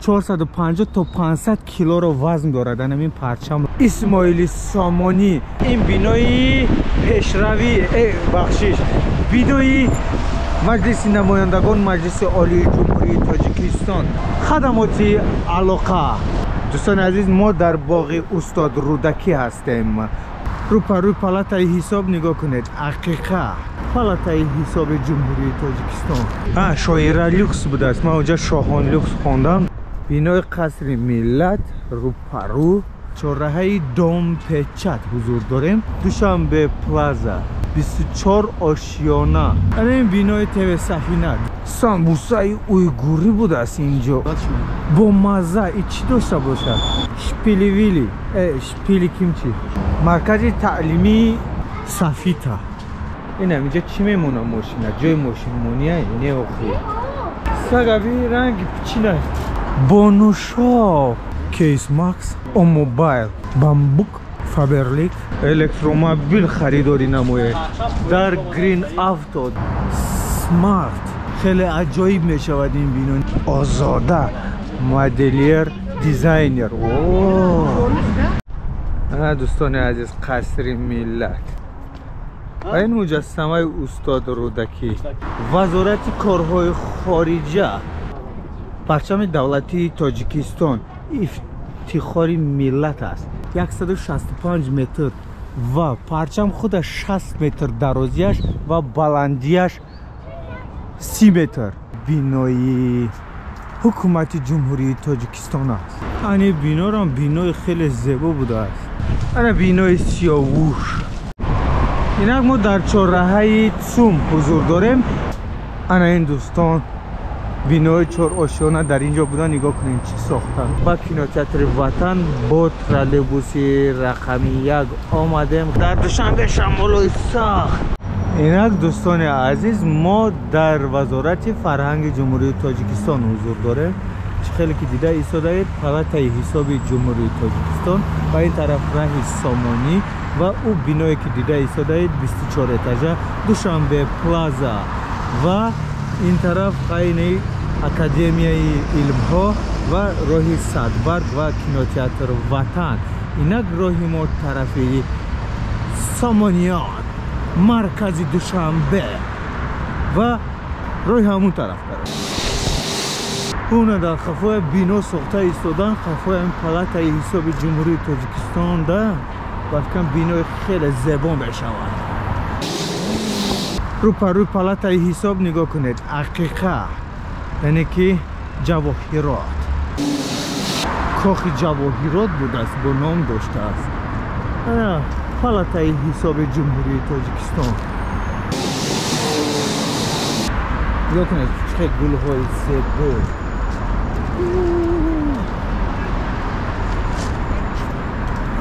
450 то 500 килоро вазн дорад. Ин парчам Исмоили Сомонӣ. Ин бинои пешравӣ, бахшиш, бинои Маҷлиси намояндагон, Маҷлиси Олии Ҷумҳурии Тоҷикистон, хадамоти алоқа. Дӯстони азиз, мо дар боғи устод Рӯдакӣ ҳастем. Рӯпарӯи палатаи ҳисоб нигоҳ кунед. Ақиқа, палатаи ҳисоби Ҷумҳурии Тоҷикистон. Шоира люкс будааст. Ман онҷа Шоҳон люкс хондам. Бинои қасри миллат, рӯпарӯ чорраҳаи Домпечат ҳузур дорем. Душанбе Плаза, 24 ошиёна. Ин бинои ТВ Сафина. Самбусаи уйгурӣ будааст инҷо. Бо мазза. И чӣ дошта бошад? Шпиливили, шпили кимчи. Маркази таълимии Сафита. Инам инҷа чӣ мемона мошина? Ҷои мошинмония не охи. Сагаби ранги пичина. Бонушоп, Кейс Макс, Омобайл, Бамбук, Фаберлик. Электромобил харидорӣ намоед дар Грин Авто. Смарт. Хеле аҷоиб мешавад ин бино. Озода, моделер, дизайнер. Ана дӯстони азиз, қасри миллат ва ин муҷассамаи устод Рӯдакӣ. Вазорати корҳои хориҷа, парчами давлатии Тоҷикистон ифтихори миллат аст. 165 метр ва парчам худаш 60 метр дарозияш ва баландияш 30 метр. Бинои ҳукумати Ҷумҳурии Тоҷикистон аст. Ани бинорам бинои хеле зебо будааст. Ана бинои Сиёвуш. Инак мо дар чорраҳаи Цум ҳузур дорем. Ана ин дӯстон, бинои чорошёна дар инҷо буда. Нигоҳ кунед чӣ сохтанд. Ба кинотеатри Ватан бо троллейбуси рақами 1 омадем. Дар Душанбе шамолои сахт. Инак дӯстони азиз, мо дар Вазорати фарҳанги Ҷумҳурии Тоҷикистон ҳузур дорем. Чӣ хеле ки дида истодаед, палатаи ҳисоби Ҷумҳурии Тоҷикистон ва ин тараф раҳи Сомонӣ ва ӯ биное ки дида истодаед 24 этажа Душанбе Плаза ва ин тараф қайни Академияи илмҳо ва роҳи Садбарг ва кинотеатр Ватан. Инак роҳи мо тарафи Сомониён, маркази Душанбе ва роҳи ҳамун тараф дорад. Уна дар қафоя бино сохта истодан, қафоя палатаи ҳисоби Ҷумҳурии Тоҷикистон да бафикам бинои хеле зебо мешавад. Рӯпарӯи палатаи ҳисоб нигоҳ кунед. Ақиқа, яъне ки ҷавоҳирот. Кохи ҷавоҳирот будааст, бо ном доштааст. Палатаи ҳисоби Ҷумҳурии Тоҷикистон. Нигоҳ кунед чӣ гулҳои зебо.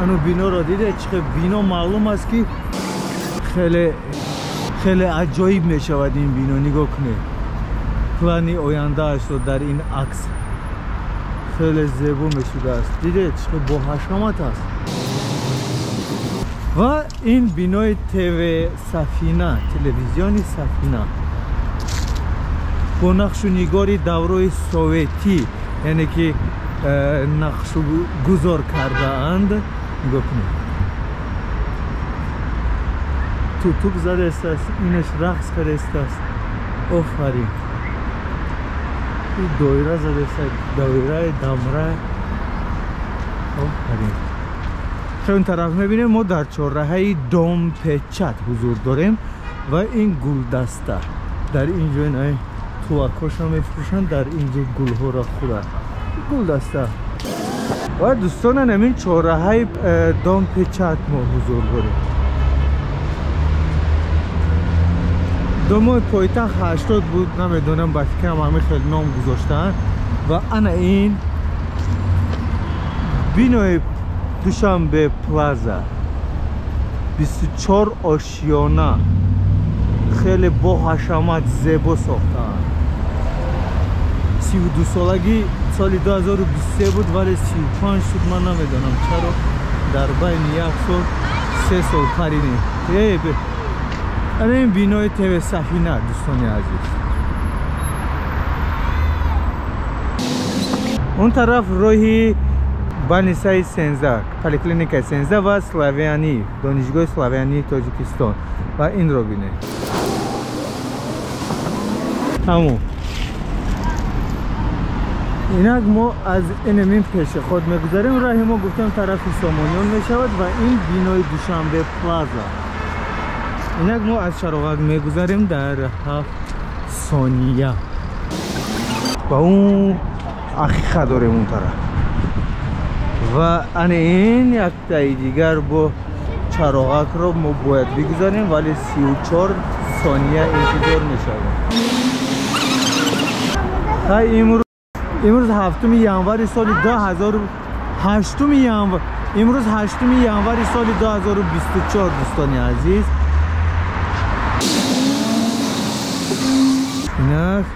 Ану биноро диде, чӣ бино маълум аст ки хеле хеле аҷоиб мешавад ин бино. Нигоҳ кунед плани ояндаашро дар ин акс хеле зебо мешудааст. Диде чӣ бо ҳашамат аст. Ва ин бинои ТВ Сафина, телевизиони Сафина бо нақшу нигори даврои советӣ, яъне ки нақшу гузор кардаанд. Нигоҳ кунед, тутук задастааст, инаш рақс кардастааст. Офарин. Доира задастааст, доираи дамра. Офарин. Чун тараф мебинем, мо дар чорраҳаи Домпечат ҳузур дорем ва ин гулдаста. Дар ин ҷо ин тувакҳошро мефурӯшанд, дар ин ҷо гулҳоро хӯрад. Гулдаста. Ва дӯстонан, ҳамин чорраҳаи Домпечат мо ҳузур дорем. Домои пойтахт 80 буд, намедонам, ба фикрам ҳамин хел ном гузоштаанд. Ва ана ин бинои Душанбе Плаза, 24 ошиёна, хеле бо ҳашамат зебо сохтаанд. 32 солагӣ соли 2023 буд, вале 35 шуд. Ман намедонам чаро дар байни як сол 3 сол паринем. Ана ин бинои ТВ Сафина, дӯстони азиз. Он тараф роҳи больницаи 13, поликлиникаи 13 ва Славянӣ, донишгоҳи Славянии Тоҷикистон. Ва инро бинед. Тамом. Инак мо аз инамин пеши худ мегузарем. Роҳи мо гуфтем тарафи Сомониён мешавад ва ин бинои Душанбе Плаза. Инак мо аз чароғак мегузарем дар 7 сония ва он ҳақиқа дорем он тараф. Ва ана ин яктаи дигар бо чароғакро мо бояд бигузарем, вале 34 сония интизор мешавем. Хай имрӯз 7 январи соли 2008 январ, имрӯз 8 январи соли 2024 дӯстони азиз. Инак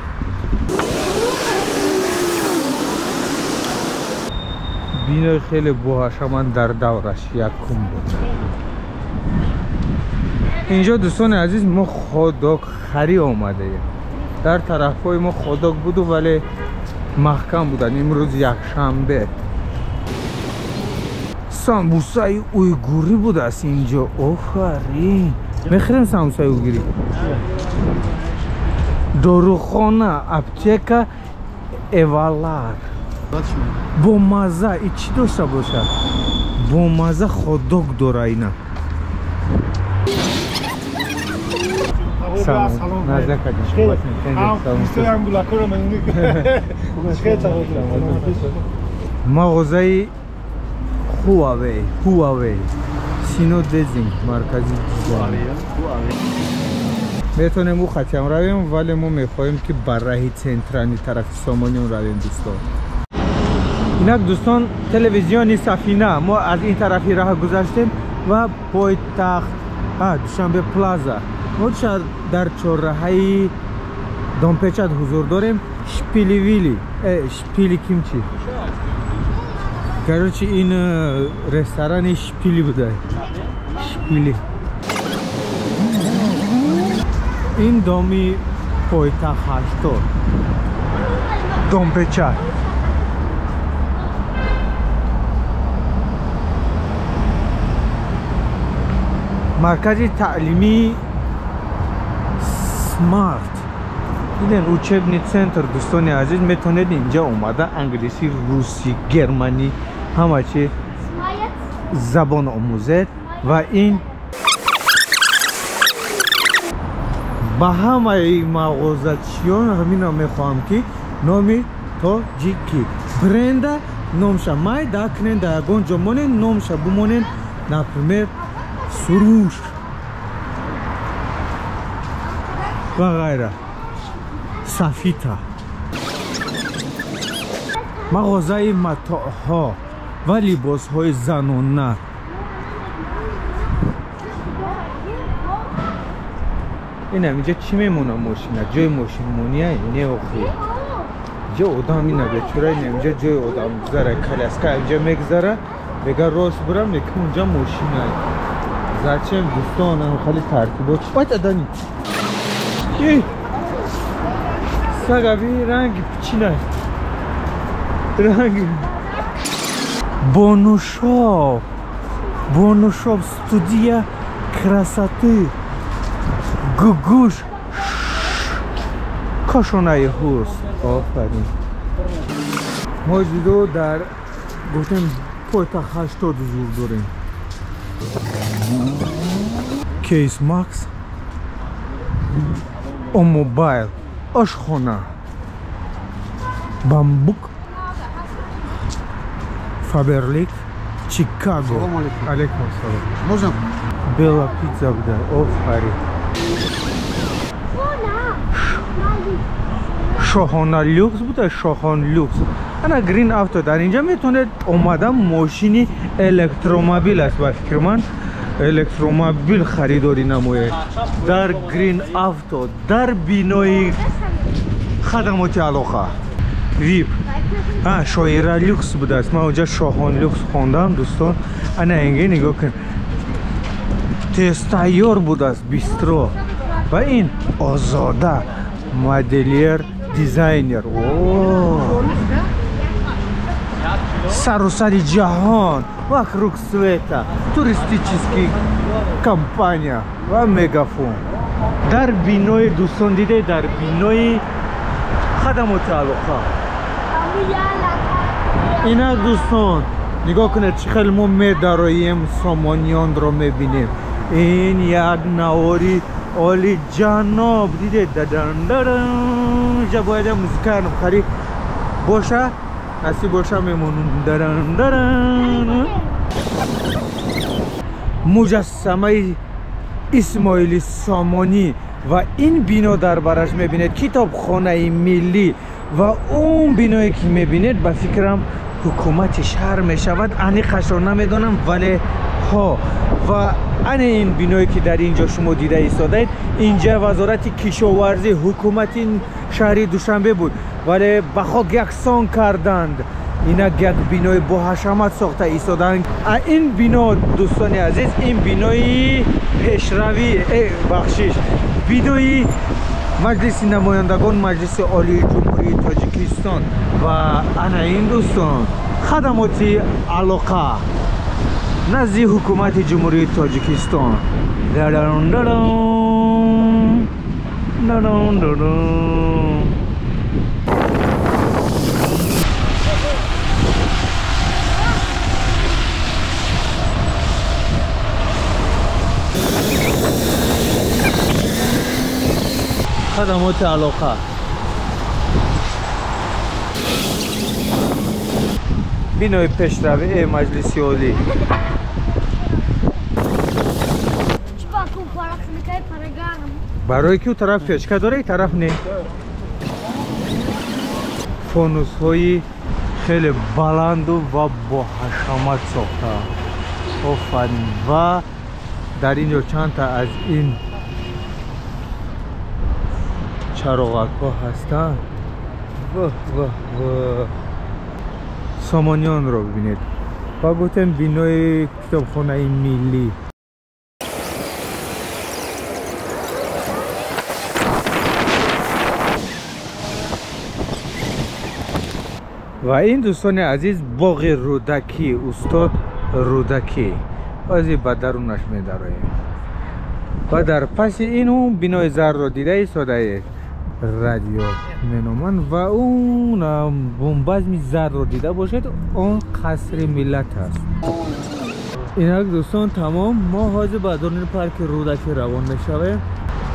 бинои хеле боҳашаманд дар давраш якум буд. Инҷо дӯстони азиз мо ходок харӣ омадаем. Дар тарафҳои мо ходок буду, вале маҳкам буданд. Имрӯз якшанбе. Самбусаи уйгурӣ будааст инҷо. Офарин! Мехӯрем самбусаи уйгурӣ. Дорухона, аптека Эвалар. Бо маза и чӣ дошта бошад? Бо маза ходок дора ина. Салом. Мағозаи Huawei, Huawei, Сино Дезинг, маркази дизайн. Метавонем ӯ хатиам равем, вале мо мехоҳем ки ба раҳи централни тарафи Сомониён равем, дӯстон. Инак дӯстон, телевизиони Сафина. Мо аз ин тарафи раҳ гузаштем ва пойтахт Душанбе Плаза. Мо дар чорраҳаи Домпечат ҳузур дорем. Шпиливили, шпили кимчи. Короче, ин ресторани Шпили буда. Шпили. Ин доми пойтахт 80. Домпечат. Маркази таълимии Смарт. Диден учебный центр, дӯстони азиз, метавонед инҷа омада англисӣ, русӣ, германӣ ҳама чи забон омӯзед. Ва ин ба ҳамаи мағозачиён ҳаминро мехоҳам ки номи тоҷикӣ бренда номша майда кунен, дар ягон ҷо монен, номша бимонен, например Суруш ва ғайра. Сафита. Мағозаи матоъҳо ва либосҳои занона. Инам инҷа чӣ мемона мошина? Ҷои мошинмония не охи. Ҷо одам ина бечора, инам инҷа ҷои одам гузара, коляска инҷа мегузара, мега рост бурам, мека унҷа мошина. Зачем дӯстон хеле тартибот? Баъд адани. Сагаби ранги пичина. Ранги. Бонушоп. Бонушоп студия красоты. Гугуш. Кошонаи ҳурс. Офарин. Мо ҷудо дар гуфтем пойтахт 80 ҳузур дорем. Кейс Макс. О мобайл. Ошхона. Бамбук. Фаберлик. Чикаго. Алейкум салом. Можно? Бела пицца буда. Офарин. Шоҳона люкс буда, Шоҳон люкс. Ана Грин Авто дар инҷа метавонед омада мошини электромобил аст, ба фикри ман электромобил харидорӣ намоед дар Грин Авто, дар бинои хадамоти алоқа вип. Шоира люкс будааст. Ман онҷа Шоҳон люкс хондам, дӯстон. Ана инге нигоҳ кун, тезтайёр будааст бистро. Ва ин Озода моделер, дизайнер. Сарусари ҷаҳон, вокруг света, туристический компания ва мегафон. Дар бинои дӯстон диде, дар бинои хадамоти алоқа. Инак дӯстон, нигоҳ кунед чӣ хел мо медароем, сомониёнро мебинем. Ин як навори оли ҷаноб диде, дадан-дадан. Инҷа бояд як музикаи анбхарӣ боша, насиб боша мемонум. Даран-даран. Муҷассамаи Исмоили Сомонӣ ва ин бино дар бараш мебинед китобхонаи миллӣ ва он биное ки мебинед ба фикрам ҳукумати шаҳр мешавад, аниқашро намедонам, вале ҳо. Ва ане ин биное ки дар ин ҷо шумо дида истодаед, инҷа вазорати кишоварзӣ ҳукумати шаҳри Душанбе буд, вале ба хок яксон карданд. Инак як бинои боҳашамат сохта истодаанд. Ин бино дӯстони азиз, ин бинои пешравӣ, бахшиш, бинои Маҷлиси намояндагон, Маҷлиси Олии Ҷумҳурии Тоҷикистон. Ва ана ин дӯстон хадамоти алоқа назди ҳукумати Ҷумҳурии Тоҷикистон. Даран-даран, даран-даран. Хадамоти алоқа. Бинои пешравии Маҷлиси Олӣ. Барои ки ӯ тараф печка дора, тараф не. Фонусҳои хеле баланду ва боҳашамат сохта. Офарин. Ва дар ин ҷо чандта аз ин чароғакҳо ҳастанд. Ваҳ ваҳ ваҳ. Сомониёнро бибинед. Ва гуфтем бинои китобхонаи миллӣ. Ва ин дӯстони азиз боғи Рӯдакӣ, устод Рӯдакӣ. Баъзе ба дарунаш медароем. Ва дар паси ин он бинои зарро дида истодаед, радио меноманд, ва он бомбазми зарро дида бошед, он қасри миллат аст. Инак дӯстон тамом, мо ҳозир ба даруни парки Рӯдакӣ равон мешавем.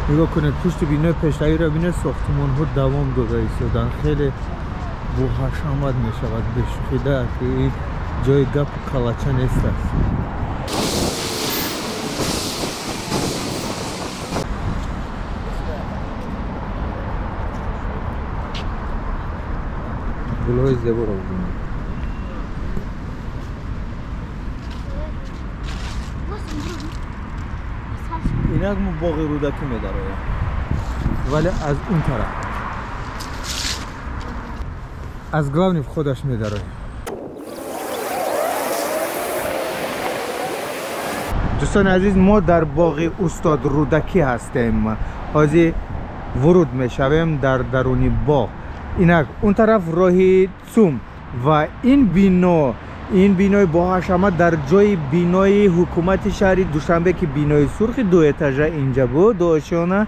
Нигоҳ кунед пушти бинои пешравиро бинед, сохтмонҳо давом дода истоданд. Хеле боҳашамат мешавад, бешӯхида ки ин ҷои гапу калача нест аст. Гулҳои зеборо бибинед. Инак мо боғи Рӯдакӣ медароем, вале аз он тараф, аз главни входаш медароем. Дӯстони азиз, мо дар боғи устод Рӯдакӣ ҳастем. Ҳозир вуруд мешавем дар даруни боғ. Инак он тараф роҳи Цум ва ин бино, ин бинои боҳашамат дар ҷои бинои ҳукумати шаҳри Душанбе ки бинои сурхи дуэтажа инҷа буд, дуошёна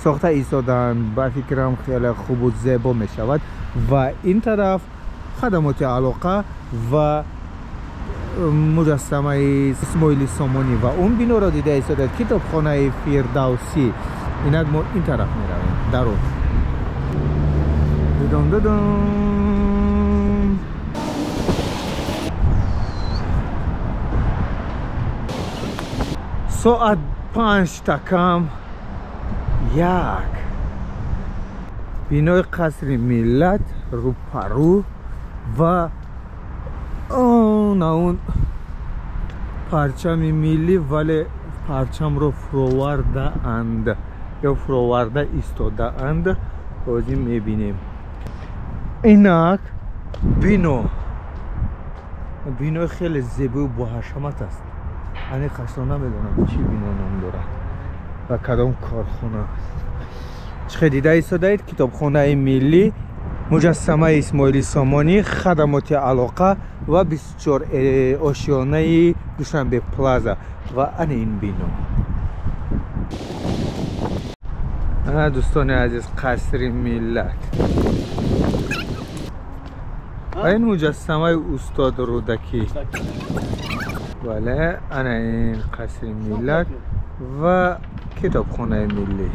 сохта истодаанд. Ба фикрам хеле хубу зебо мешавад. Ва ин тараф хадамоти алоқа ва муҷассамаи Исмоили Сомонӣ ва он биноро дида истодаед, китобхонаи Фирдавсӣ. Инак мо ин тараф меравем, дарун. Дудум-дудум. Соат 4:55. Бинои қасри миллат рӯпарӯ ва он парчами миллӣ, вале парчамро фуровардаанд ё фуроварда истодаанд. Ҳозир мебинем. Инак бино, бинои хеле зебою боҳашамат аст. Аниқашро намедонам чӣ бино ном дорад ва кадом корхона аст. Чӣ хел дида истодаед, китобхонаи миллӣ, муҷассамаи Исмоили Сомонӣ, хадамоти алоқа ва 24 ошёнаи Душанбе Плаза ва ана ин бино. Ана дӯстони азиз, қасри миллат ва ин муҷассамаи устод Рӯдакӣ. Бале, ана ин қасри миллат ва китобхонаи миллӣ.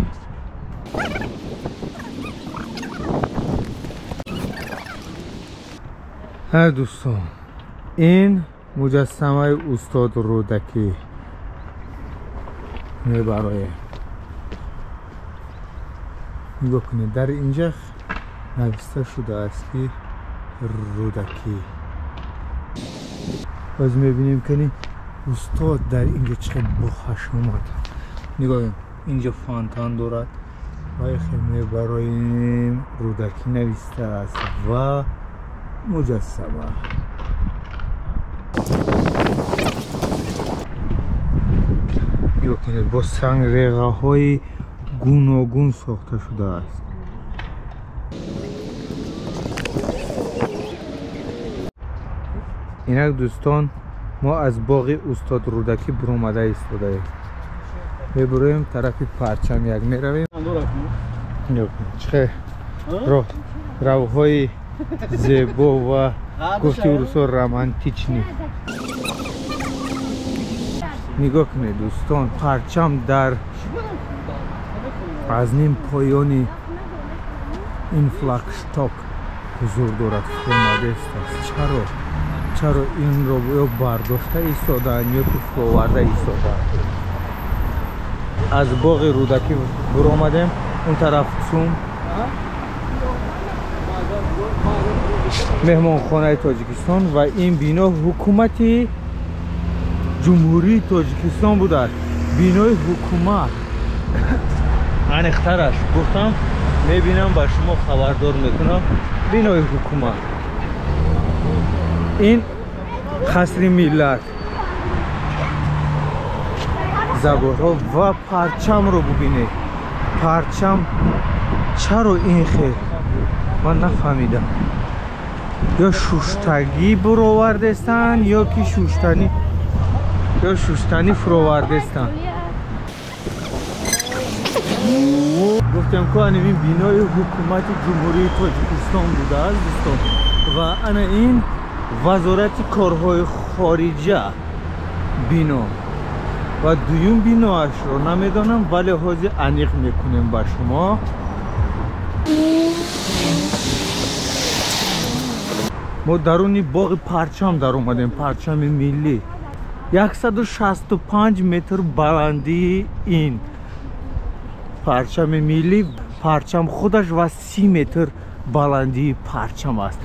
Ҳа дӯстон, ин муҷассамаи устод Рӯдакӣ мебароем. Нигоҳ кунед, дар инҷа нависта шудааст ки Рӯдакӣ. Боз мебинем ки устод дар инҷа чӣ қадр боҳашомат. Нигоҳ, инҷа фонтан дорад ва мебароем, Рӯдакӣ навистааст ва муҷассама. Нигоҳ кунед, бо сангреғаҳои гуногун сохта шудааст. Инак дӯстон, мо аз боғи устод Рӯдакӣ буромада истодаем. Мебуроем тарафи парчам як меравем. Чӣ равҳои зебо ва гуфти урусо романтични. Нигоҳ кунед дӯстон, парчам дар аз ним поёни ин флагшток ҳузур дорад, фуромадааст. Чаро? Чаро инро ё бардошта истодаанд ё ки фуроварда истодаанд? Аз боғи Рӯдакӣ буромадем, он тараф Цум, меҳмонхонаи Тоҷикистон ва ин бино ҳукумати Ҷумҳурии Тоҷикистон будааст. Бинои ҳукумат. Аниқтараш гуфтам, мебинам, ба шумо хабардор мекунам. Бинои ҳукумат. Ин қасри миллат. Заборҳо ва парчамро бубинед. Парчам чаро ин хел? Ман нафаҳмидам. Ё шуштагӣ буровардестанд, ё ки шуштанӣ, ё шуштанӣ фуровардестанд. Гуфтем ку ана ин бинои ҳукумати Ҷумҳурии Тоҷикистон будааст дӯстон, ва ана ин вазорати корҳои хориҷа бино ва дуюм биноашро намедонам, вале ҳозир аниқ мекунем ба шумо. Мо даруни боғи парчам даромадем, парчами миллӣ. 165 метр баландии ин парчами миллӣ, парчам худаш ва 30 метр баландии парчам аст.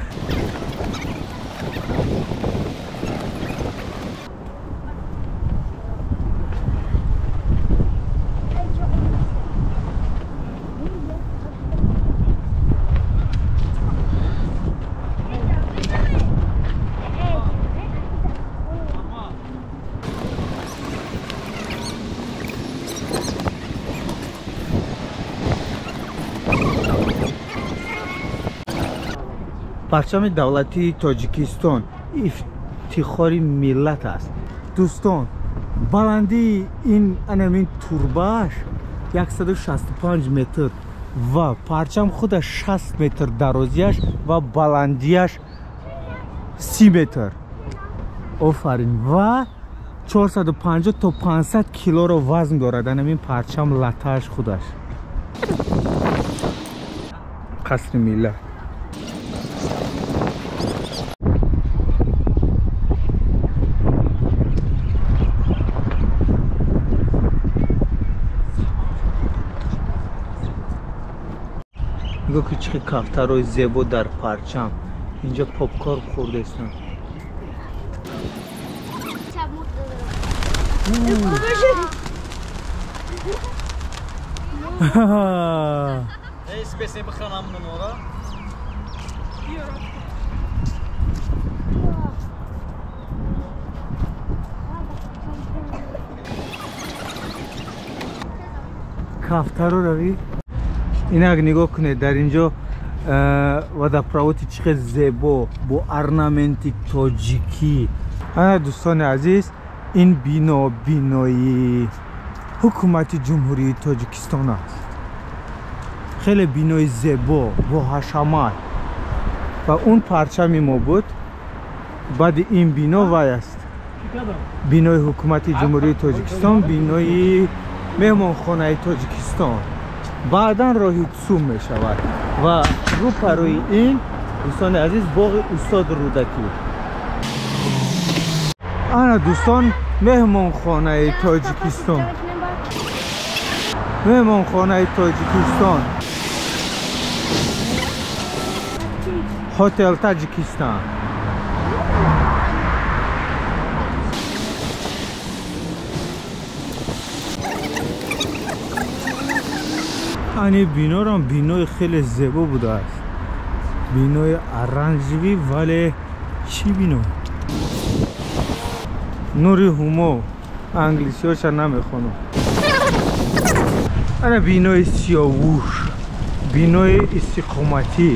Парчами давлатии Тоҷикистон ифтихори миллат аст. Дӯстон, баландии ин анамин турбааш 165 метр ва парчам худаш 60 метр дарозияш ва баландияш 30 метр. Офарин! Ва 450 то 500 килоро вазн дорад анамин парчам латааш худаш. Қасри миллат. Нигоҳ ки чӣ кафтарҳои зебо дар парчам. Инҷа попкорн хӯрдестанд. Кафтаро равӣ. Инак нигоҳ кунед, дар инҷо Водопроводи чӣ хел зебо бо орнаменти тоҷикӣ. Ана дӯстони азиз, ин бино бинои ҳукумати Ҷумҳурии Тоҷикистон аст. Хеле бинои зебо бо ҳашамат ва он парчами мо буд. Баъди ин бино вай аст, бинои ҳукумати Ҷумҳурии Тоҷикистон, бинои меҳмонхонаи Тоҷикистон. Баъдан роҳи Цум мешавад ва рӯпарӯи ин, дӯстони азиз, боғи устод Рӯдакӣ. Ана дӯстон, меҳмонхонаи Тоҷикистон, меҳмонхонаи Тоҷикистон, Хотел Таҷикистон. Ани бинорам бинои хеле зебо будааст, бинои оранжевӣ, вале чӣ бино? Нури Ҳумо, англисиҳоша намехонам. Ана бинои Сиёвуш, бинои истиқоматӣ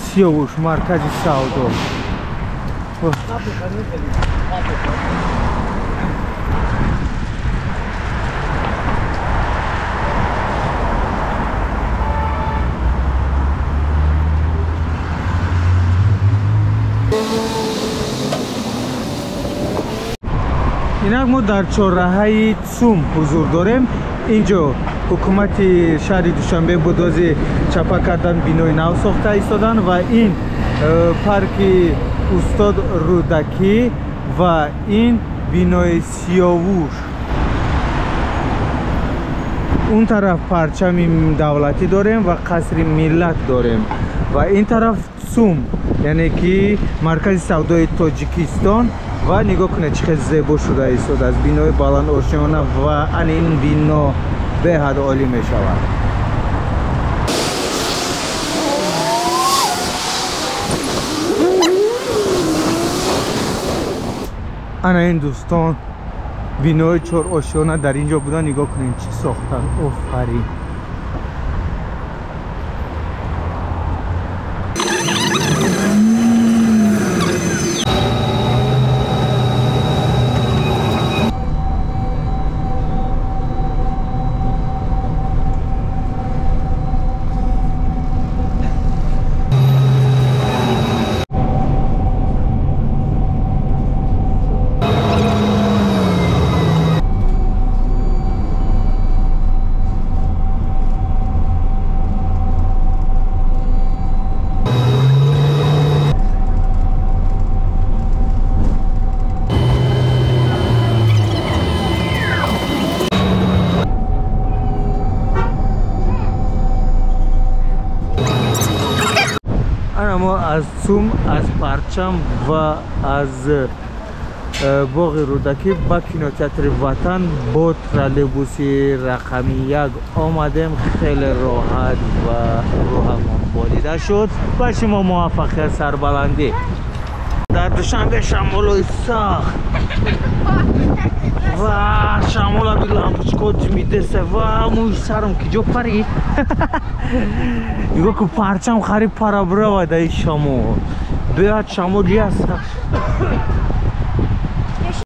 Сиёвуш, маркази савдо. Инак мо дар чорраҳаи Цум ҳузур дорем. Инҷо ҳукумати шаҳри Душанбе бо дози чапа кардан бинои нав сохта истоданд ва ин парки устод Рӯдакӣ ва ин бинои Сиёвуш. Он тараф парчами давлатӣ дорем ва қасри миллат дорем ва ин тараф Цум, яъне ки маркази савдои Тоҷикистон. Ва нигоҳ кунед чӣ хел зебо шуда истодааст бинои баландошёна ва ани ин бино беҳад олӣ мешавад. Ана ин дӯстон, бинои чорошёна дар ин ҷо буда. Нигоҳ кунед чӣ сохтанд, офарин. Мо аз Цум, аз парчам ва аз боғи Рӯдакӣ ба кинотеатри Ватан бо троллейбуси рақами 1 омадем. Хеле роҳат ва рӯҳамон болида шуд. Ба шумо муваффақият, сарбаландӣ. Дар Душанбе шамолои сахт ва шамола би лампочко ҷимидеса ва мӯи сарам ки ҷо парид. Нигоҳ кун, парчам хариб пара бирава дар ин шамол. Беҳад шамол я сахт.